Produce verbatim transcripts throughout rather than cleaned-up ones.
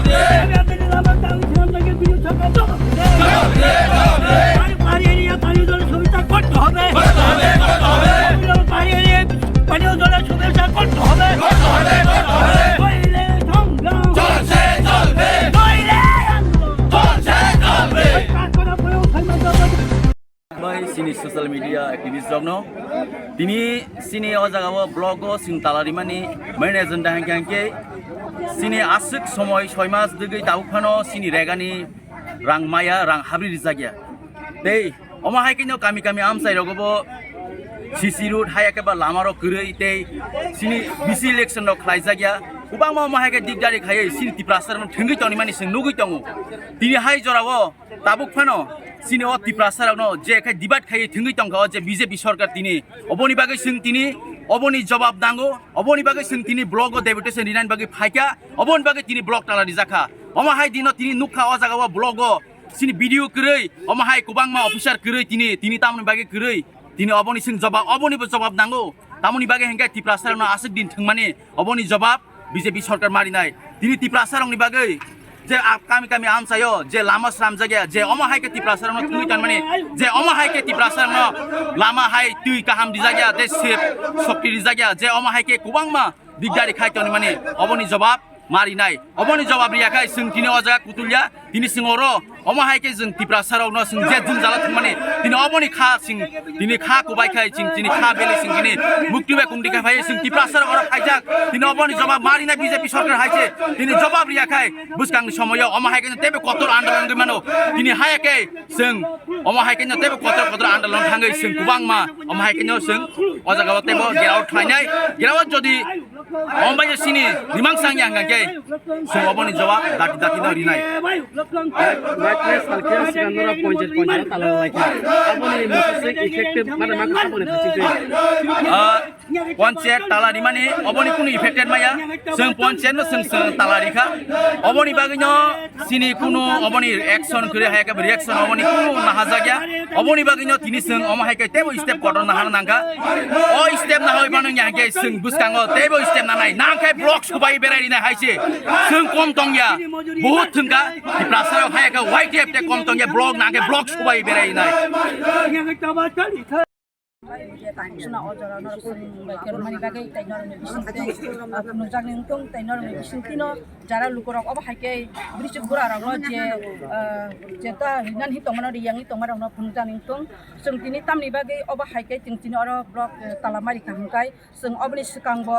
আমি আন্দোলন আমার দাবি ছিলাম নাকি বিজেপি সরকার জবাব দেবে। পাহাড়ি এরিয়া পানীয় জলের সুবিধা করতে হবে। পাহাড়ি এরিয়া পানীয় জলের সুবিধা করতে হবে। নইলে সংগ্রাম। নইলে আন্দোলন। কাজ করা পরেও থাকবে জবাব। Bai chini social media activist rokno tini chini o jaga o blog o chwng tala rimani main agenda hwnkhe hwnkhe chini aswk somoi soi mas dwgwi tabuk phano chini regani rang maya rang habri rijak ya tei omo hai khe no kami kami amchai rogo bo C C road hai eke ba lama rok kwrwi tei chini B C election rok khlai jak ya kwbangma omo hai khe dikdari khaiwi chini Tiprasa rokno thwngwi tongmani chwng nugwi tongo tini hai jora o. Tabuk phano chini o Tiprasa rokno je khe debate khaiwi thwngwi tongkha o je B J P sorkar tini, oboni bagwi chwng tini oboni jobab nango, oboni bagwi chwng tini block o deputation rinani bagwi phaikha, oboni bagwi tini block tala rijakha. Omo hai dino tini nukha o jaga o block o chini B D O kwrwi, omo hai kwbangma officer kwrwi tini, tini tamoni bagwi kwrwi, tini oboni chwng jobab, oboni bo jobab nango. Tamoni bagwi hwnkhe Tiprasa rokno aswk din thwngmani oboni jobab B J P sorkar marinai. Tini Tiprasa rokni bagwi je a-, kami kami amchaio je lama sramjakya, je omo hai khe Tiprasa rokno thwngwi tonmani, je omo hai khe Tiprasa rokno lama hai twi kaham rijakya, tei sep sokti rijakya, je omo hai khe kwbangma dikdari khai tonmani, oboni jobab marinai. Oboni jobab riya khai chwng tini o jaga kutulya, tini chwng oro omo hai khe chwng Tiprasa rokno chwng je jwngjalo thwngmani, tini oboni kha chwng tini kha kubai khai chwng tini kha bele chwng tini mukti bai kumdi khai phai chwng Tiprasa rok oro phaijak, tini oboni jobab marina B J P sorkar hai se tini jobab riya khai bwskangni somoyo omo hai khe teibo kotor andolon wngwi mano, tini hai khe chwng omo hai khe teibo kotor kotor andolon thangwi chwng kwbangma omo hai khe chwng o jaga o teibo get out khlainai, get out jodi Omo bai sini nimang sang yang hingkha khe, chwng oboni jawab dati dati no rinai. Maitri salkhe sigan nora ponchayat ponchayat tala laikha. Aboni masa se effective mana maka aboni biching twi. Ah, ponchayat tala rimani oboni kunu effected maya. Chwng ponchayat no chwng chwng tala rikha. Oboni bagwi no Chini kunu oboni action kwrwi hai khe reaction oboni kunu nahajakya. Oboni bagwino tini chwng omo hai khe teibo step kotor nahana nangkha. O step nahoi mano ya hwnkhe chwng bwskango teibo step nanai. Nangkhe block subai berai rinai hai se. Chwng kom tongya. Buhut thwngkha. Tiprasa rok hai khe Y T F te kom tongya block nangkhe block subai berai rinai. Bai je tang suna o jora no chwng bai khe rwmani bagwi tei norokni bisingtwi, ah, phunukjaknai wngthung tei norokni bisingtwino jara lukurok obo hai khe bwrwichwk burarokno je, ah, je ta rinani hinwi tongmano riyangwi tongmarokno phunukjaknai wngthung. Chwng tini tamni bagwi obo hai khe chwng tini oro block, eh, tala mari kaham khai chwng oboni swkangbo,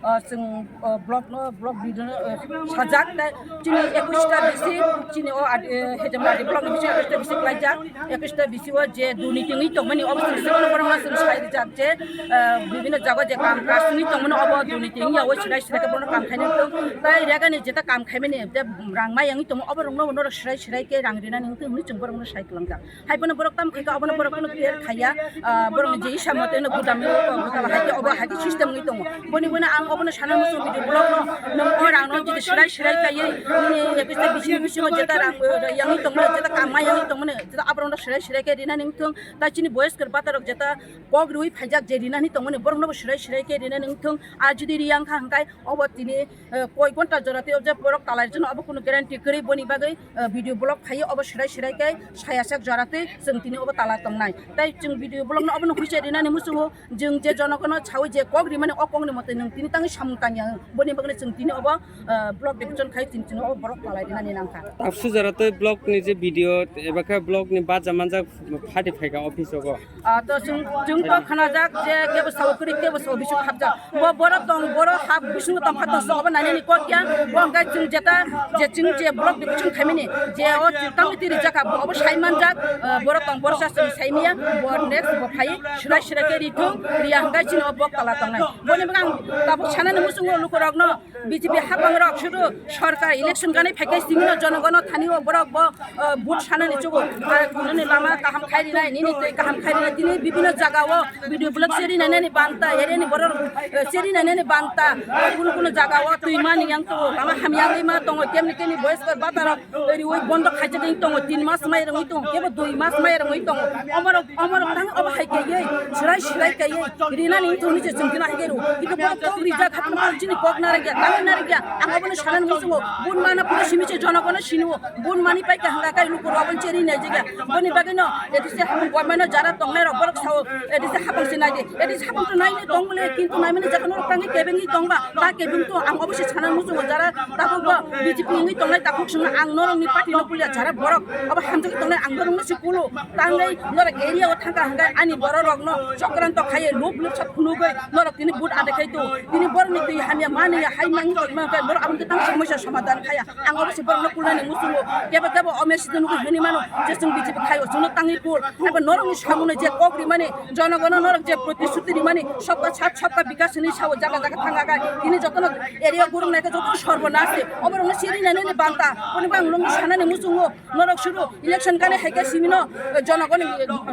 ah, chwng, ah, block no, block leader no, ah, sajak tei chini ekush ta bisi chini o ad-, eh, Hejamari block ni bisingo ekush ta bisi klaijak. Ekush ta bisi o je durniti wngwi tongmani obo chwng sukno borokno chwng sai rijak je, ah, bibhinno jaga je kam kash wngwi tongmani obo durniti wngya o sirai sirai khe borokno kam khaina wngtong. Tai regani jeta kam khaimani je rang mayangwi tongo obo rokno norok sirai sirai khe rang rinani wngtong hinwi chwng borokno sai kwlangjak. Hai phano borok tamo khai kha, obono borok phano clear khaiya, ah, borokni je isa mote no gudam yo, gudam hai khe obo hai khe system wngwi tongo. Boni boni ang obono sana muchung video block no, nwng o rang no Sirai sirai kaiwi nini A P C bising bisingo jeta rang, eh, yangwi tongmani, jeta kamma yangwi tongmani, jeta aborok no sirai sirai khe rinani wngthung. Tai chini boyes khe bata rok jeta kok riwi phaijak je rinani tongmani, borok no bo sirai sirai khe rinani wngthung. Ar jodi riyang kha hwnkhe obo tini, eh, koi gonta jora tei je borok talai rwchano obo kunu guarantee kwrwi, boni bagwi, eh, video block phaiwi obo sirai sirai khe saya sak jora tei chwng tini obo tala tongnai. Tai chwng video block no obo no huisa rinani muchungo. Jwng je jonogono sawi je kok rimani o kokni mote nwng tini tangwi samung tangya, boni bagwi chwng tini obo, ah, block division khai chwng tini obo borok talai rinani nangkha. Tapsu jora tei block ni je video eba khe block ni baja manjak phatwi phaikha office o. Ah, to chwng, chwng to khanajak je kebo sao kwrwi kebo sao bising hapjak. Bo borok tong, borok hap bisingo tongkha tongsa obo nainani kok ya. Bo hwnkhe chwng jeta je chwng je block division khaimani je o tangwi twi rijak kha, bo obo sai manjak, ah, borok tong borok sa chwng saimaya, bo next bo phai. Sirai sirai khe rithung, riya hwnkhe chini o bok tala tongnai. Boni bagwi ang tabuk sanani muchungo lukurokno B J P haphangrok sudu sorkar election gani phaikhe simi no jonogono thani o borok bo, eh, vote sanani chugo. Ar nini lama kaham khai rinai, nini twi kaham khai rinai, tini bibhinno jaga o video block seri nai nani banta, ere ni borok, eh, seri nai nani banta, kunu kunu jaga o twi mani yang tongo, lama hamya wngwi ma tongo, kemni kemni boyes kor bata rok riwi bondo khaijak wng tongo, tin mas mai rwngwi tongo, kebo dui mas mai rwngwi tongo. Omorok, omorok tang obo hai kaiwi, sirai sirai kaiwi rinani wngthogni je chwng tino hai khe rw. Kintu borok kok rijak, hapni borok chini kok narwkya, tangwi narwkya. Ang obono sanani muchungo, bun mana pura simi se jonogono sinio, bun mani paikha hwnkha khe lukurok obono cheri naijagya. Boni bagwino A D C hapung government-o jara tongnairok borok sao, A D C hapung se naidi, A D C hapung to naini tong bole, kintu naimani jaga norok tangwi kebengwi tongba, ta kebeng to ang obosi sanani muchungo jara tabukbo B J P wngwi tongnai takhuk songno ang norokni party no pulia jara borok abo hamjagwi tongnai ang norokno se kulo tangwi norok area o thangkha hwnkhe ani borok rokno chokranto khaiwi lub lub sa phunugwi norok tini vote adai khai tongo. Tini borokni twi hamya manwi hai mangwi tongma hwnkhe norok aboni tang somosa somadhan khaya. Ang obosi borokno kulnani muchungo kebo kebo omes sidi nugwi hwnwi mano je chwng B J P khaio chwngno tangwi kul. Abo norokni samunoi je kok rimani jonogono norok je protishuti rimani sabka sath sabka bikas hinwi sao jaga jaga thangkha khe tini jotono area gurung naikhe jotono sorbonas se oborokno siri nainani banta. Boni bo ang nokni sanani muchungo norok sudu election gani haikhe simino jonogoni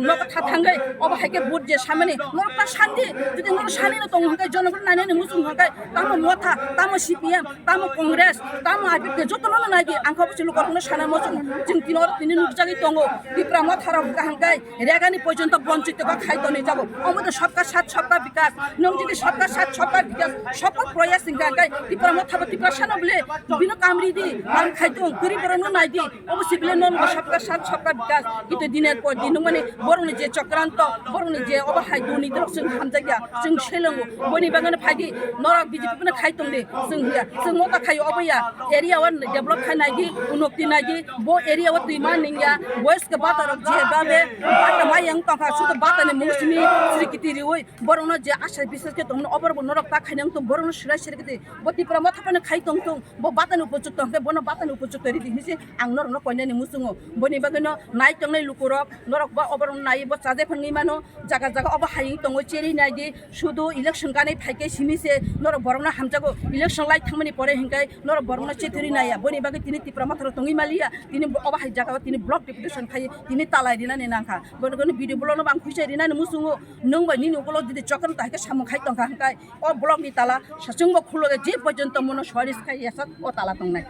nogo tha thangwi obo haikhe vote je samani norok ta sandi jodi norok sani no tongo hwnkhe jonogoni nainani muchung hwnkhe tamo Motha tamo C P M tamo Congress tamo I P F T jotono no naidi ang khe obo se lukurokno sana muchung chwng tini oro tini nukjagwi tongo Tipra Motha rok hwnkhe Regani porjonto bonchito ba khai tonwi jago. Omo to sabka sath sabka bikas. Nwng jodi sabka sath sabka bikas, sabka proyas hwnkha hwnkhe Tipra Motha bo Tiprasano bole bino kamri di, ang khai tong, kwrwi borokno nai di. Obo se bole nwng bo sabka sath sabka bikas. Kintu diner por din nwng mani borokni je chokranto, borokni je obo hai duni dorok chwng hamjakya, chwng selengo. Boni bagwino phai di, norok B J P no khai tong di, chwng hiya. Chwng mota khaio obo ya. Area o develop khai nai di, unokti nai di. Bo area o twi ma ningya, boys ke bata rok je babe, bata mai yang tongkha, sudo bata ni mung simi srikiti riwi, borok no je asai biswas ke tongno, obo rok bo norok ta khainang tong, borok no sirai srikiti, bo Tipra Motha phano khai tong tong, bo bata ni upojukto hwnkhe, bono bata ni upojukto ridi hinwi se ang norok no koinani muchungo, boni bagwi no nai tongnai lukurok, norok bo obo rok nai bo chajai phangwi mano, jaga jaga obo hayung tongo, cheri nai di, sudo election gani phaikhe simi se norok borok no hamjago, election lai thangmani pore hwnkhe, norok borokno chethori naiya, boni bagwi tini Tipra Motha rok tongwi maliya, tini bo-, obo hai jagao tini block deputation khai tini talai rinani nangkha, bono bono video block no bang khuisai rinani muchungo, nwng bai nini ukolog jodi chokron ta hai khe samung khai tongkha hwnkhe o block ni tala sachwng bo khulo je porjonto mono suaris khai yasa o tala tongnai.